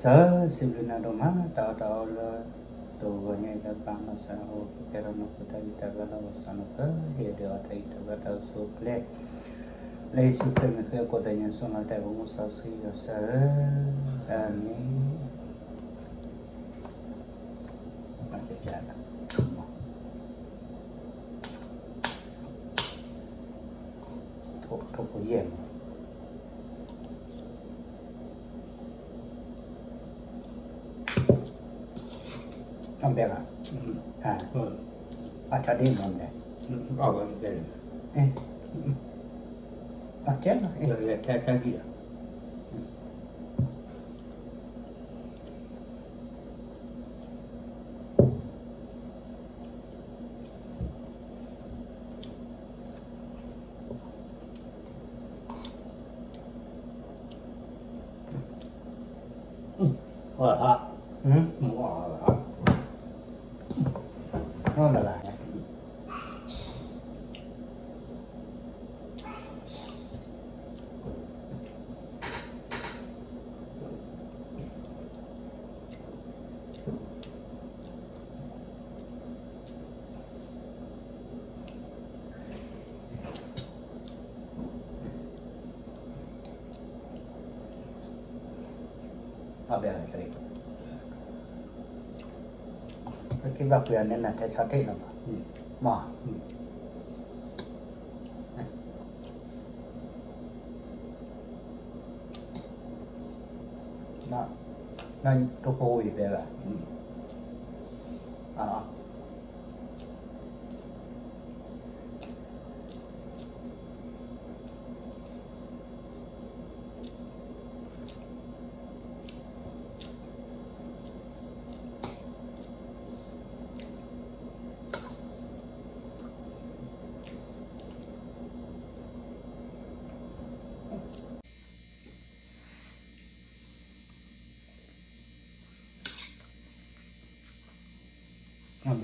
တၢ်စံးဘျုးနၤဒိၣ်မး တၢ်အီၣ်တၢ်အီလၢ တဂီၤညါအံၤလၢပၢ်မၤစၢၤအိၣ် ကကဲထီၣ်နဖိတၢ်ဂံၢ်တၢ်ဘါလၢပကစၢ်နၢ်ပၢၢ် ဟ့ၣ်ဒုးအီၣ်တၢ်ဂံၢ်တၢ်ဘါတၢ်အိၣ်ဆူၣ်အိၣ်ချ့ လၢယ့ၣ်ၡူးခရံာ်မံၤဃ့အကိးသ့ၣ်ညါ ဆိၣ်လီၤတဲာ်ပမိၢ်စီဆှံယွၤစၢ်ဧၢ, အၤမ့ၣ်. ထိၣ်ဖိယဲၢ်မး အဘဲဘၣ်, အထီဒ်မ့ၢ်လဲၣ်, အကဲလီၤ အီၣ်လၢ်လၢ် အဘဲ က့ၤဘၣ်ကွံာ်အီၤန့ၣ် နထဲဆီထံၣ်လီၤမး, မး နထိၣ်ဖိဝံၤဘဲဘၣ်,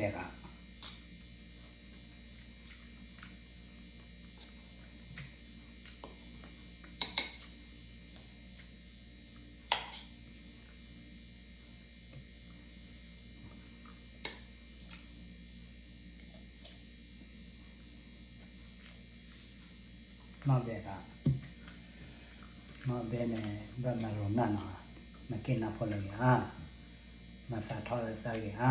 ဘဲဂၤ မ့ၢ်ဘဲဂၤ, မ့ၢ်ဘဲန့ၣ် ဘၣ်မၤလိာ်နၢ်နီၤ, မၤက့ၤနၢ်ဖိလၢဂ့ၤဧါ, မၤသးထီၣ်လၢသးဂ့ၤဧါ,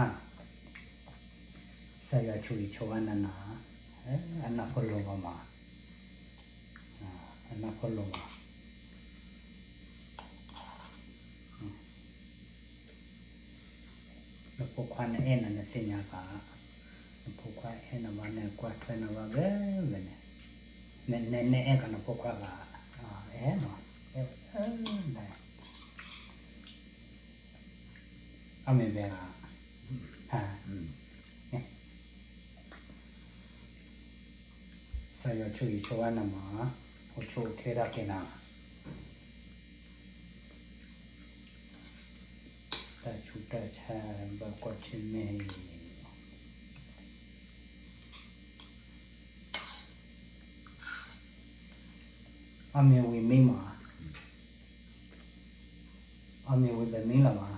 ကစၢ်ယွၤဆိၣ်ဂ့ၤဆိၣ်ဝါနၤနီၤ, အနၢ်ဖိလိၤဂီၤမး, အနၢ်ဖိလိၤမး နဖိခွါနအဲၣ်နၤ နသ့ၣ်ညါဘၣ်, နဖိခွါအဲၣ်နၤဘၣ်န့ၣ် ကွၢ်ထွဲနၤဘၣ်ဝဲဝဲန့ၣ်, နအဲၣ်ကနဖိခွါဘၣ်, အဲၣ်နီၤ, အဲၣ်ဝဲဒၣ်, အမ့ၢ်ဘဲဂၤ, ကစၢ်ယွၤဆိၣ်ဂ့ၤဆိၣ်ဝါနၤမး, အိၣ်ဆူၣ်အိၣ်ချ့ထီၣ်က့ၤနၤ တၢ်ဆူးတၢ်ဆါ ဘၣ်ကွၢ်ဆၢၣ်မဲာ်အံၤ, အီၣ်မ့ၤဝံၤမံမး, အီၣ်မ့ၤဝံၤပမံလီၤမး,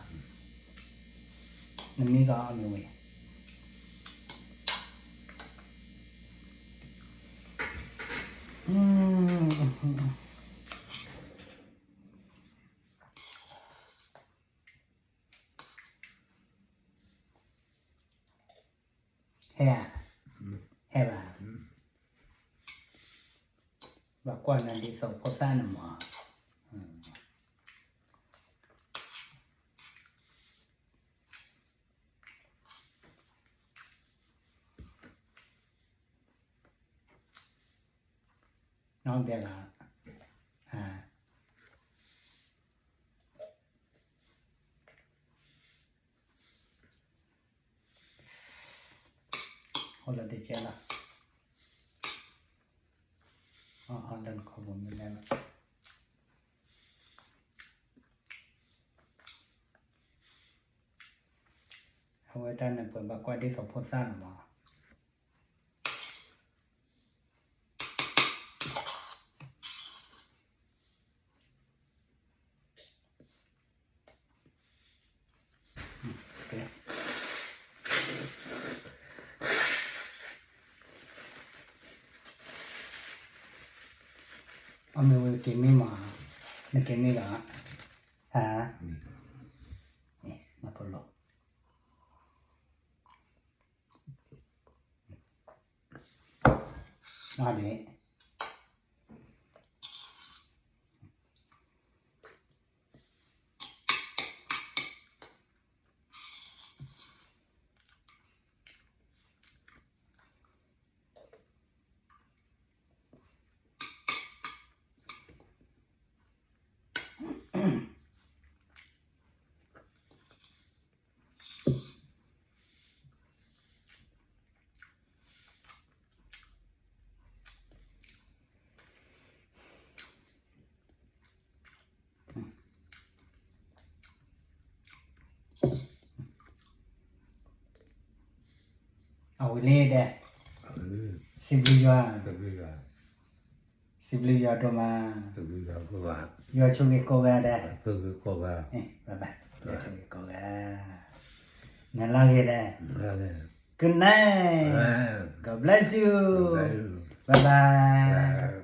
နမံကအီၣ်မ့ၤဝံၤ ဟဲဧါ, ဟဲဘၣ်, ဘၣ်ကွၢ်နၤဒ်သိးဖိသၣ်န့ၣ်မး, နီၢ်ဘဲဂၤ, အိၣ်လၢတကဲလီၤ, အီၣ်လၢနခီပူၤမ့ၢ်လဲၣ်လီၤ, အဝဲတၢ်န့ၣ် ပဘၣ်ကွၢ်ဒ်သိးဖိသၣ်န့ၣ်မး. က့ၤမံမး, နက့ၤမံလီၤ, ဟါ, နဖိလိၤ, နဒ့ၣ် အဝံၤလံဒဲး, စံးဘျုးယွၤ, စံးဘျုးယွၤဒိၣ်မး, ယွၤဆိၣ်ဂ့ၤကိးဂၤဒဲး, ယွၤဆိၣ်ဂ့ၤကိးဂၤ, ယွၤဆိၣ်ဂ့ၤကိးဂၤ, နလၢဂ့ၤဒဲး, good night, God bless you, bye bye.